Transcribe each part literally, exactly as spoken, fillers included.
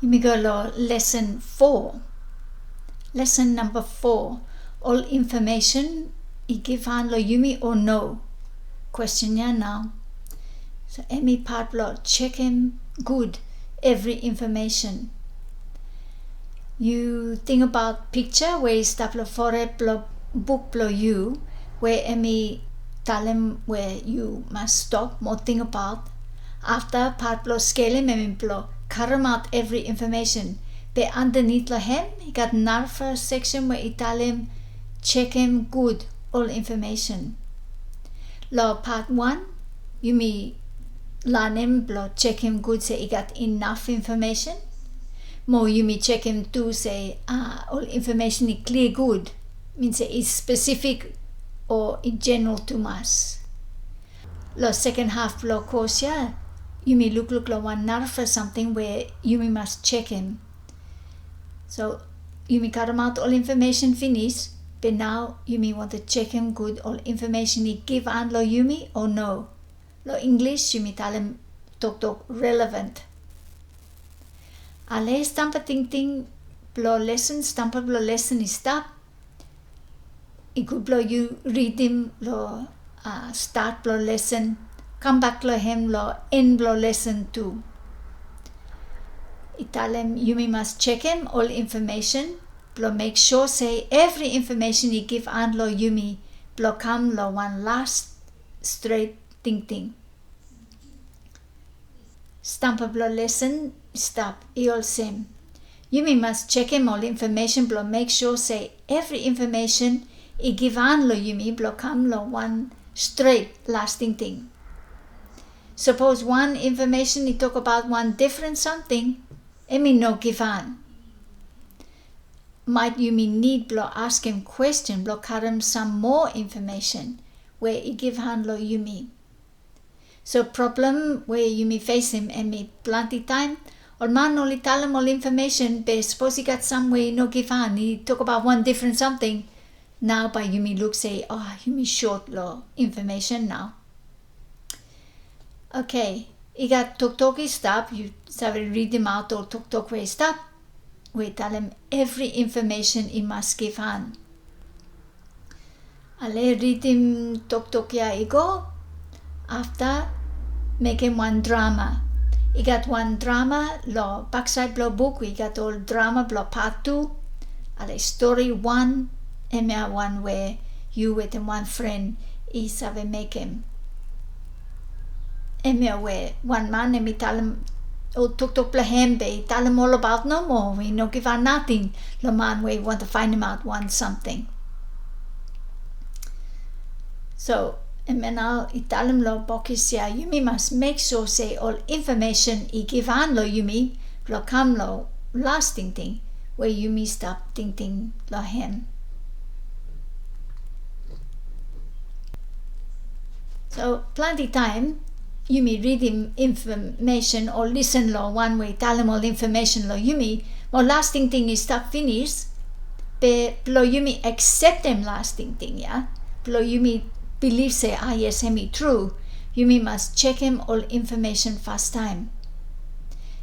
Yumi go lo lesen fo. Lesen namba fo. Ol infomesen i givhan lo yumi o no? Kwesten ya nao. So hemi pat blo jekem gud evri infomesen. Yu tingbaot pikja we i stap lo fored blo buk blo yu, we hemi talem we yu mas stop mo tingbaot. Afta pat blo skelem hemi blo karemaot evri infomesen. Be andanit lo hem i gat narafala seksen we i talem jekem gud ol infomesen. Lo pat wan, yumi lanem blo jekem gud se i gat inaf infomesen. Mo yumi jekem tu se, a, ol infomesen i klia gud, min se i spesifik o i jeneral tumas. Lo seken haf blo kos ya, yumi lukluk lo wan narafala samting we yumi mas jekem. So, yumi karemaot ol infomesen finis, be nao yumi wantem jekem gud ol infomesen i givhan lo yumi o no. Lo Inglis yumi talem toktok relevant. Ale stamba tingting blo lesen, stamba blo lesen i stap. I gud blo yu ridim lo, a, stat blo lesen, kambak lo hem lo en blo lesen tu. I talem yumi mas jekem ol infomesen blo mek sua se evri infomesen i givhan lo yumi blo kam lo wan las stret tingting. Stamba blo lesen i stap, i olsem. Yumi mas jekem ol infomesen blo mek sua se evri infomesen i givhan lo yumi blo kam lo wan stret las tingting. Sapos wan infomesen i tokbaot wan difren samting, hemi no givhan. Maet yumi nid blo askem kwesten blo karem sam moa infomesen we i givhan lo yumi. So problem we yumi fesem hemi plante taem ol man oli talem ol infomesen, be sapos i gat sam we i no givhan, i tokbaot wan difren samting. Nao bae yumi luk se, o, yumi sot lo infomesen nao. Oke, i gat toktok i stap, yu save ridimaot ol toktok we i stap, we i talem evri infomesen i mas givhan. Ale ridim toktok ya i go. Afta, mekem wan drama. I gat wan drama lo baksaed blo buk, i gat ol drama blo pat tu. Ale stori wan, hemia wan we yu wetem wan fren i save mekem. Hemia we wan man hemi talem ol toktok blo hem be i talem olbaot nomo, i no givhan nating lo man we i wantem faenemaot wan samting. So hemia nao i talem lo bokis ya, yumi mas mek sua se ol infomesen i givhan lo yumi blo kam lo las tingting we yumi stap tingting lo hem. So plante taem yumi ridim infomesen o lisen lo wan we i talem ol infomesen lo yumi, mo las tingting i stap finis, be blo yumi akseptem las tingting ya, blo yumi bilif se, a, yes, hemi tru, yumi mas jekem ol infomesen fastaem.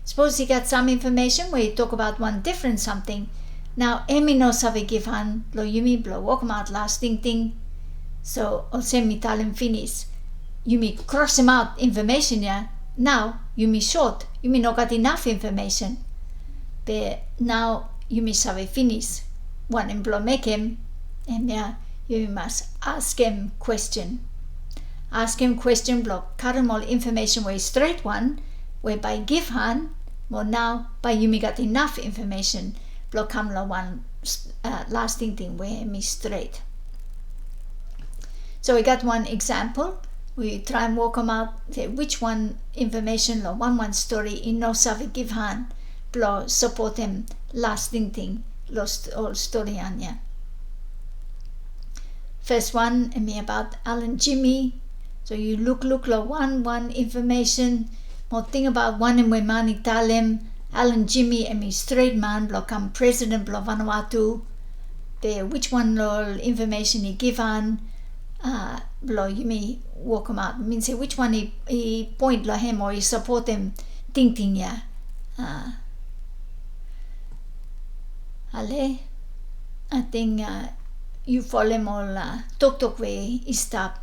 Sapos i gat sam infomesen we i tokbaot wan difren samting, nao hemi no save givhan lo yumi blo wokemaot las tingting. So olsem mi talem finis, yumi krosemaot infomesen ya. Nao yumi sot, yumi no gat inaf infomesen. Be nao yumi save finis wanem blo mekem. Hemia, yumi mas askem kwesten. Askem kwesten blo karem ol infomesen we i stret wan, we bae i givhan, mo nao bae yumi gat inaf infomesen blo kam lo wan, a, las tingting we hemi stret. So i gat wan eksampol we yu traem wokemaot se wijwan infomesen lo wanwan stori i no save givhan blo sapotem las tingting lo st-, ol stori ya. Fes wan hemi abaot Alan Jimmy. So yu lukluk lo wanwan infomesen mo tingbaot wanem we man i talem. Alan Jimmy hemi stret man blo kam presiden blo Vanuatu. Be wijwan lo ol infomesen i givhan, a, blo yumi wokemaot? Min se wijwan i, i poen lo hem o i sapotem tingting ya? A, Ale, ating yu folem ol toktok we i stap.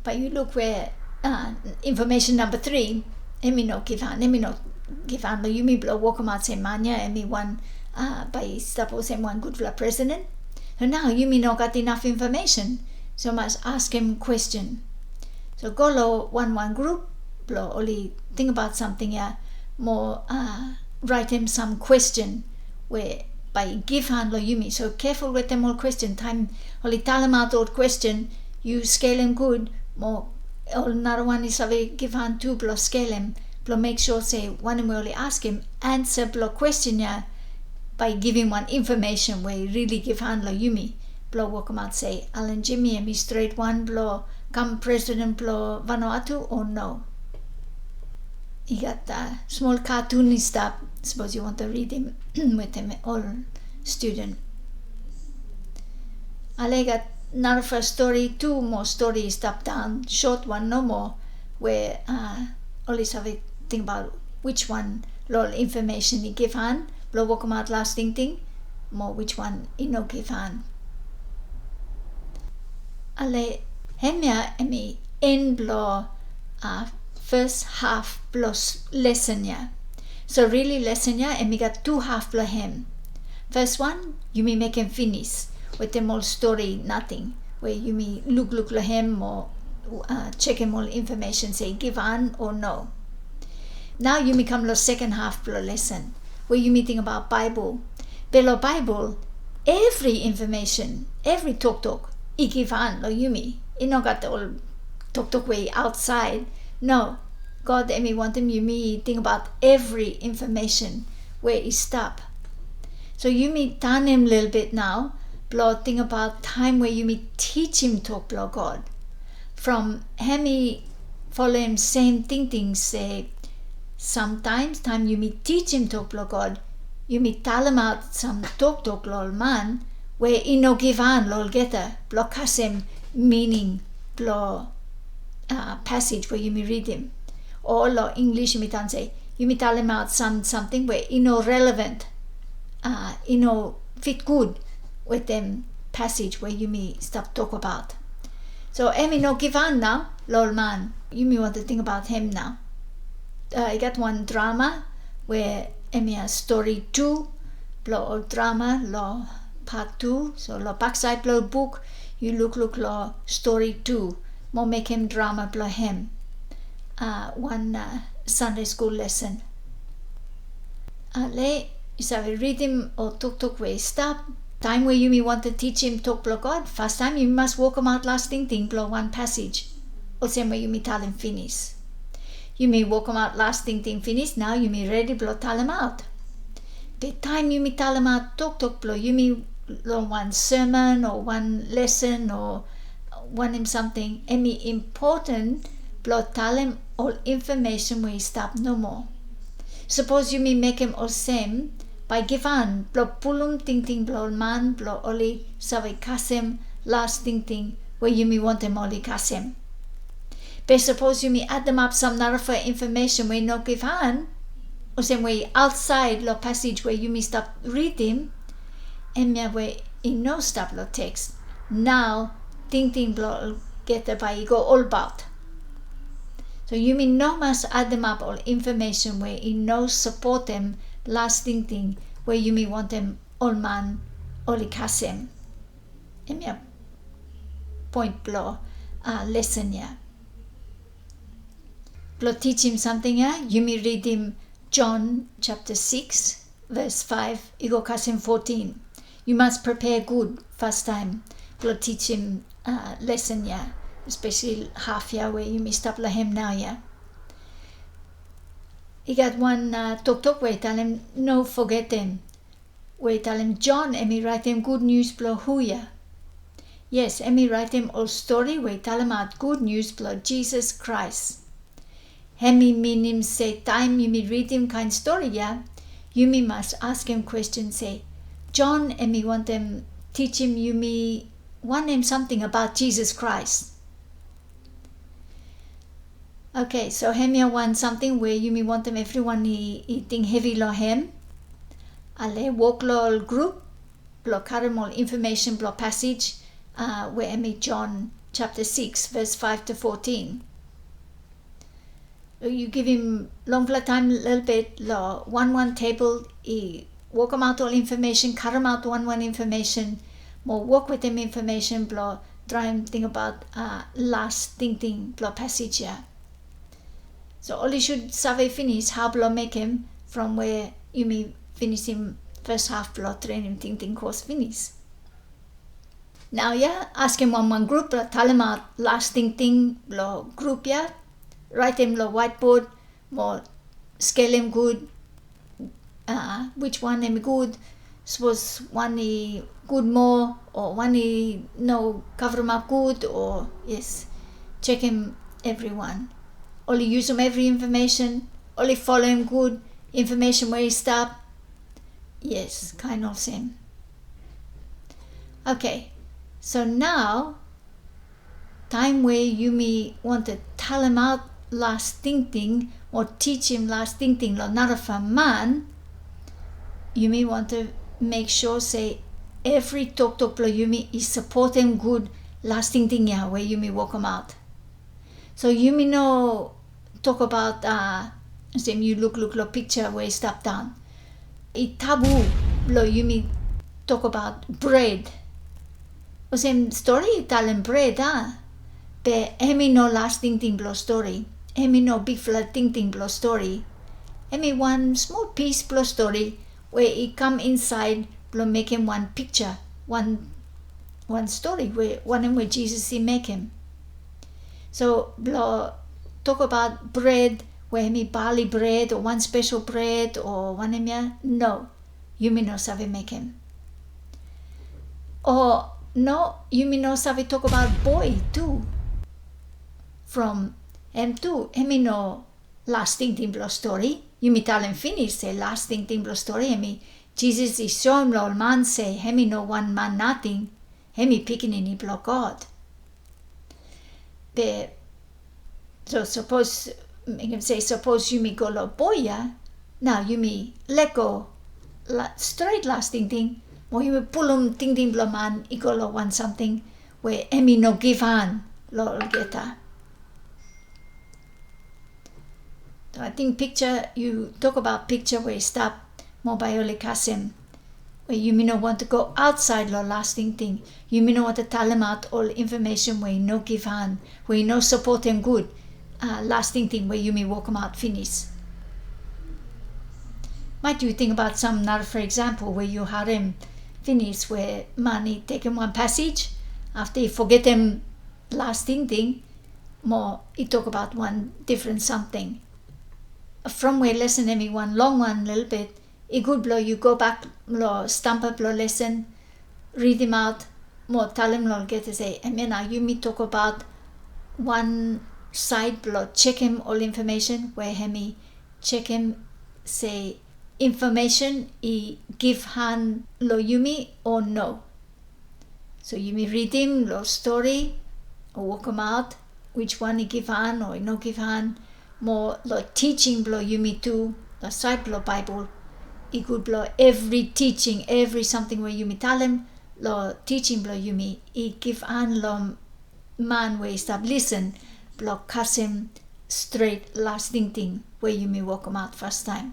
Bae yu luk we infomesen namba tri, hemi no givhan, hemi no givhan long yumi blong wokemaot se man ya hemi wan, bae i stap olsem wan gudfala presiden. So nao yumi no gat inaf infomesen, so mas askem kwesten. So go long wanwan grup blong oli tingbaot samting ya, mo raetem sam kwesten we bae i givhan long yumi. So keful wetem ol kwesten, taem oli talemaot ol kwesten, yu skelem gud, mo ol narawan i save givhan tu blong skelem, blong mek sua se wanem we oli askem, ansa blong kwesten ya bae i givim wan infomesen we i rili givhan long yumi blong wokemaot se Alan Jimmy hemi stret wan blong kam presiden blong Vanuatu o no. I gat smol katun i stap, sapos yu wantem ridim wetem ol studen. Ale, i gat narafala stori, tu moa stori i stap daon, sot wan nomo, we oli save tingbaot wijwan long ol infomesen i givhan blong wokemaot las tingting, mo wijwan i no givhan. Ale, hemia hemi en blong fes haf blong lesen ya. So rili lesen ya hemi gat tu haf blong hem. Fes wan yumi mekem finis wetem ol stori nating we yumi lukluk long hem o jekem ol infomesen se i givhan o no. Nao yumi kam long seken haf blong lesen we yumi tingbaot Baebol. Be long Baebol evri infomesen, evri toktok i givhan long yumi. I no gat ol toktok we i aotsaed. No, God hemi wantem yumi tingbaot evri infomesen we i stap. So yumi tanem lelebet nao blong tingbaot taem we yumi tijim tok blong God. From hemi folem sem tingting se samtaem taem yumi tijim tok blong God, yumi talemaot sam toktok long ol man we i no givhan long olgeta blong kasem mining blong pasej we yumi ridim. O long Inglis yumi talem se yumi talemaot sam samting we i no relevan, i no fit gud wetem pasej we yumi stap tokbaot. So hemi no givhan nao long ol man. Yumi wantem tingbaot hem nao. I gat wan drama we hemia stori tu blong ol drama long pat tu. So long baksaed blong buk yu lukluk long stori tu mo mekem drama blong hem wan Sande skul lesen. Ale, yu save ridim ol toktok we i stap. Taem we yumi wantem tijim tok blong God, fastaem yumi mas wokemaot las tingting blong wan pasej olsem we yumi talem finis. Yumi wokemaot las tingting finis, nao yumi redi blong talemaot. Be taem yumi talemaot toktok blong yumi long wan sermon o wan lesen o wanem samting, hemi impoten blong talem ol infomesen we i stap nomo. Sapos yumi mekem olsem, bae i givhan blong pulum tingting blong ol man blong oli save kasem las tingting we yumi wantem oli kasem. Be sapos yumi ademap sam narafala infomesen we i no givhan, olsem we i aotsaed long pasej we yumi stap ridim, hemia we i no stap long teks, nao tingting blong olgeta bae i go olbaot. So yumi no mas ademap ol infomesen we i no sapotem las tingting we yumi wantem ol man oli kasem. Hemia poen blong lesen ya. Blong tijim samting ya, yumi ridim Jon japta sikis, ves faef i go kasem fotin. Yu mas prepea gud fastaem blong tijim lesen ya, espeseli haf ya we yumi stap long hem naoia. I gat wan toktok we i talem no fogetem, we i talem Jon hemi raetem gud nius blong hu ya? Yes, hemi raetem ol stori we i talemaot gud nius blong Jisas Kraes. Hemi minim se taem yumi ridim kaen stori ya, yumi mas askem kwesten se, Jon hemi wantem tijim yumi wanem samting abaot Jisas Kraes? Oke, so hemia wan samting we yumi wantem evriwan i ting hevi long hem. Ale wok lo ol grup blo karem ol infomesen blo pasej, uh, we hemi John japta sikis, ves faef to fotin. Yu givim longfala taem lelebet lo wanwan tebol i wokemaot ol infomesen, karemaot wanwan infomesen, mo wok wetem infomesen blo traem tingbaot, uh, las tingting blo pasej ya. So oli sud save finis hao blo mekem from we yumi finisim fes haf blo trening tingting kos finis. Naoia askem wanwan grup blo talemaot las tingting blo grup ya. Raetem lo waetbod mo skelem gud, uh, wijwan hemi gud. Sapos wan i gud moa o wan i no kavremap gud o, yes, jekem evriwan. Oli yusum evri infomesen, oli folem gud infomesen we i stap. Yes, kaen olsem. Okay, so nao taem we yumi wantem talemaot las tingting o tijim las tingting lo narafala man, yumi wantem mek sua se evri toktok blo yumi i sapotem gud las tingting ya we yumi wokemaot. So yumi no tokbaot, uh, olsem yu lukluk lo pikja we i stap daon. I tabu blo yumi tokbaot bred. Olsem stori i talem bred, a? Be hemi no las tingting blo stori. Hemi no bigfala tingting blo stori. Hemi wan smol pis blo stori we i kam insaed blo mekem wan pikja, wan, wan stori we wanem we Jisas i mekem. So blo tokbaot bred we hemi bali bred o wan spesel bred o wanem ya, no, yumi no save mekem. O no, yumi no save tokbaot boe tu. From hem tu, hemi no las tingting blo stori. Yumi talem finis se las tingting blo stori hemi Jisas i soem lo ol man se hemi no wan man nating, hemi pikinini blo God. Be, so sapos, mekem se sapos yumi go lo boe ya, nao yumi lego la-, stret las tingting, mo yumi pulum tingting blo man i go lo wan samting we hemi no givhan lo olgeta. So ating pikja, yu tokbaot pikja we i stap moa bae oli kasem. We yumi no wantem go aotsaed lo las tingting. Yumi no wantem talemaot ol infomesen we i no givhan, we i no sapotem gud, uh, las tingting we yumi wokemaot finis. Maet yu tingbaot sam narafala eksampol we yu harem finis we man i tekem wan pasej, afta i fogetem las tingting, mo i tokbaot wan difren samting. From we lesen hemi wan longwan lelebet, i gud blo yu gobak lo stamba blo lesen, ridimaot, mo talem lo olgeta se, hemia nao yumi tokbaot wan saed blo jekem ol infomesen we hemi jekem se infomesen i givhan lo yumi o no. So yumi ridim lo stori o wokemaot wijwan i givhan o i no givhan, mo lo tijing blo yumi tu, lo saed blo Baebol. I gud blo evri tijing, evri samting we yumi talem lo tijing blo yumi i givhan lo man we i stap lisen blo kasem stret las tingting we yumi wokemaot fastaem.